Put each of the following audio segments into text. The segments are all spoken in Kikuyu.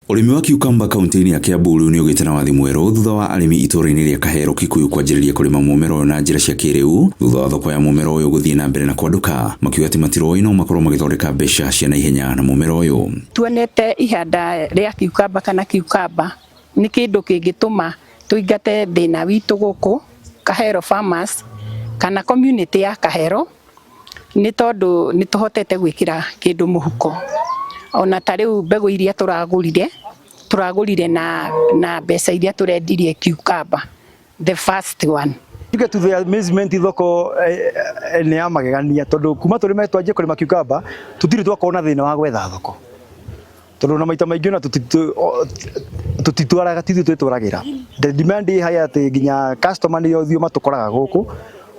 Ũrĩmi wa cucumber kaunti-inĩ ya Kiambu rĩu nĩ ũgĩte na wathi mwerũ thutha wa arĩmi itũũra-inĩ rĩa Kahero Kikuyu kwanjĩrĩria kũrĩma mũmera ũyũ na njĩra cia kĩrĩu thutha wa thoko ya mũmera ũyũ gũthiĩ na mbere na kwandũka, makiuga atĩ matiroĩ no makorwo magĩthondeka mbeca cia naihenya na mũmera ũyũ. Tuonete ihanda rĩa cucumber kana cucumber nĩ kĩndũ kĩngĩtũma tũingate thĩna witũ gũkũ Kahero Farmers kana community ya Kahero, nĩ tondũ nĩ tũhotete gwĩkĩra kĩndũ mũhuko. Ona ta rĩu mbegũ iria tũragũrire na mbeca iria tũrendirie cucumber, the first one. Tuge to the amazement, thoko nĩ ya magegania, tondũ kuma tũrĩme twanjie kũrĩma cucumber tũtirĩ twakorwo na thĩna wa gwetha thoko, tondũ na maita maingĩ ona tũtitwaraga, tithuĩ twĩtwaragĩra. The demand ĩ high atĩ nginya customer nĩo thiũ matũkoraga gũkũ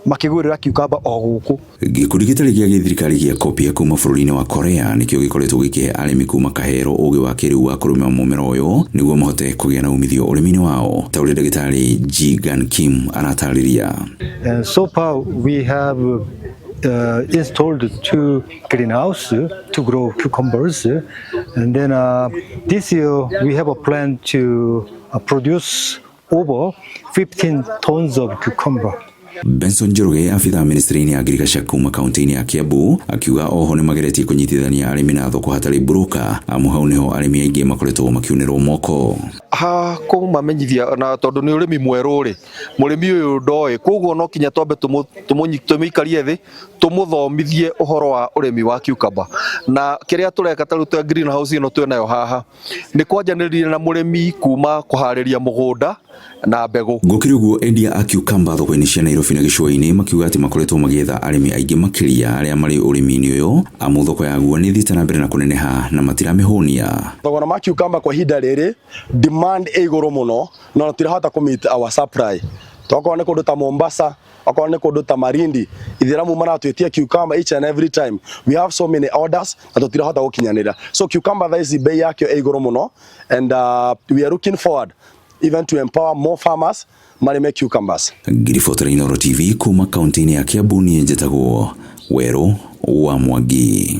makĩgũrĩra cucumber o gũkũ. Gĩkundi gĩtarĩ gĩa gĩthirikari gĩa Kopia kuma bũrũri-inĩ wa Korea nĩkĩo gĩkoretwo gĩkĩhe arĩmi kuma Kahero ũgĩ wa kĩrĩu wa kũrĩma mũmera ũyũ nĩguo mahote kũgĩa na umithio ũrĩmi-inĩ wao, ta ũrĩa ndagĩtarĩ Ji Gan Kim aratarĩria. And so far we have installed two greenhouse to grow cucumbers, and then this year we have a plan to produce over 15 tons of cucumber. Benson Njoroge, abithaa ministry-inĩ ya ngirigaca kuma kaunti-inĩ ya Kiambu, akiuga oho nĩ mageretie kũnyitithania arĩmi na thoko hatarĩ broker, amu hau nĩho arĩmi aingĩ makoretwo makiunĩrwo moko. Ha kũmamenyithia na tondũ nĩ ũrĩmi mwerũ rĩ, mũrĩmi ũyũ ndoĩ, koguo no kinya twambe tũmũikarie thĩ, tũmũthomithie ũhoro wa ũrĩmi wa cucumber. Na kĩrĩa tũreka ta rĩu ta greenhouse ĩno twĩnayo haha nĩ kwanjanĩria na mũrĩmi kuma kũharĩria mũgũnda na mbegũ. Gũkĩrĩ ũguo, endia a cucumber thoko-inĩ cia Nairobi na gĩcũa-inĩ makiuga atĩ makoretwo magĩetha arĩmi aingĩ makĩria arĩa marĩ ũrĩmi-inĩ ũyũ, amu thoko yaguo nĩ ĩthiĩte na mbere na kũneneha na matiramĩhũnia. Thogora ma cucumber kwa ihinda rĩrĩ, demand ĩ igũrũ mũno no tũtirahota kũ meet our supply. Tokorwo nĩ kũndũ ta Mombasa, okorwo nĩ kũndũ ta Malindi, ithĩramu maratwĩtia cucumber each and every time. We have so many orders na tũtirahota gũkinyanĩra. So cucumber thaa ici bei yakĩo ĩ igũrũ mũno, and we are looking forward even to empower more farmers marĩme cucumbers. Ngiribotera Inooro TV kuma kaunti-inĩ ya Kiambu, niĩ njĩtagwo Werũ wa Mwangi.